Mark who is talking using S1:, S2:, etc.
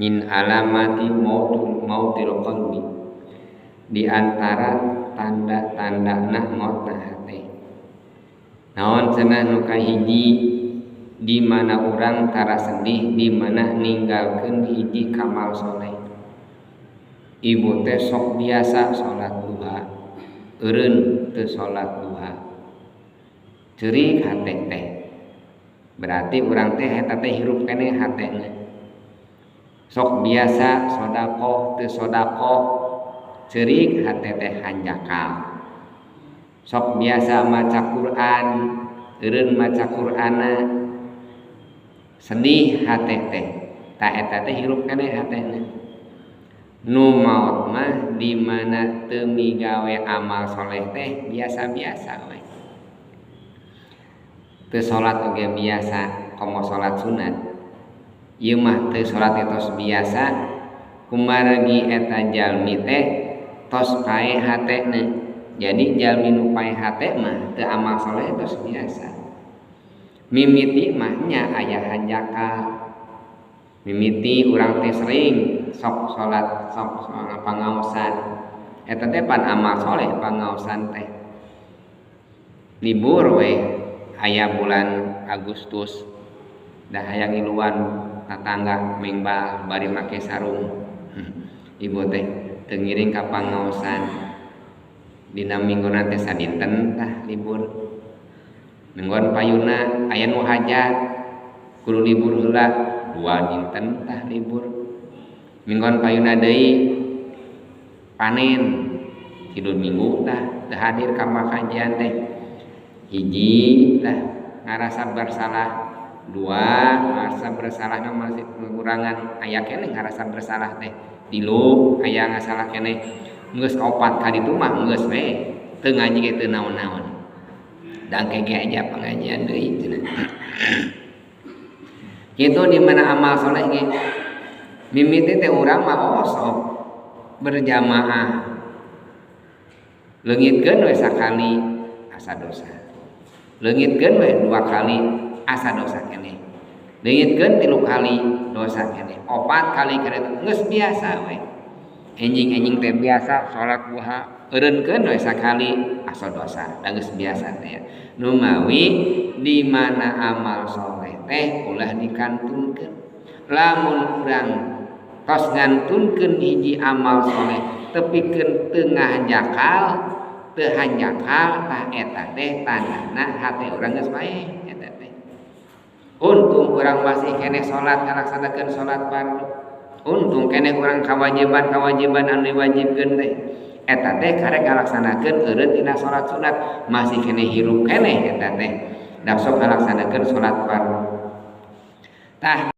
S1: Min alamati mautul mautil qalbi, di antara tanda-tandana mautna hate. Naon cenah nu kahiji? Di mana urang tara sedih di mana ninggalkeun hiji kamal soleh. Ibu teh sok biasa salat duha, eureun teu salat duha, ceurik hate teh, berarti urang teh eta teh hirup keneh hatena. Sok biasa sodakoh, teu sodakoh, ceurik hate teh, hanjakal. Sok biasa maca Quran, eureun maca Qur'anna, sedih hate teh, tah eta teh hirup keneh hatena. Nu maot mah di mana teu migawe amal soleh teh biasa-biasa we, teu salat oge biasa, komo salat sunat. Ieu mah teu salat tos biasa, kumargi eta jalmi teh tos paeh hatena. Jadi jalmi nu paeh hate mah teu amal soleh tos biasa. Mimiti mah nya aya hanjakal. Mimiti urang teh sering sok salat, sok pangaosan, eta teh pan amal soleh pangaosan teh. Libur we aya bulan Agustus, dah hayang ngiluan tatangga mengbal bari make sarung, ibu teh teu ngiring ka pangaosan. Dina mingguna teh sadinten tah libur. Mingguan payuna aya nu hajat, kudu libur heula, 2 dinten tah libur. Mingguan payuna deui panen, 3 minggu tah teu hadir ka kajian teh. Hiji tah ngarasa bersalah, dua ngarasa bersalah masih kekurangan, aya keneh ngarasa bersalah teh, tilu aya ngasalah keneh, geus opat ka ditu mah geus we teu ngaji ge teu naon-naon, da engke ge aya pengajian deui cenah. Kitu di mana amal soleh ge mimiti teh urang mah osok berjamaah, leungitkeun we sakali asa dosa, leungitkeun we dua kali asa dosa keneh, leungitkeun tilu kali dosa keneh, opat kali keneh geus biasa we. Enjing-enjing teh biasa salat duha, eureunkeun we sakali asa dosa, da geus biasa teh. Numawi di mana amal soleh teh ulah dikantunkeun. Lamun urang tos ngantunkeun hiji amal soleh tepikeun teu ngahanjakal, teu hanjakal, tah eta teh tandana hate urang geus paeh eta teh. Untung urang masih keneh salat, ngalaksanakeun salat fardu, untung keneh urang kawajiban-kawajiban anu diwajibkeun teh, eta teh karek ngalaksanakeun eureun tina salat sunat, masih keneh hirup keneh eta teh, da sok ngalaksanakeun salat fardu tah.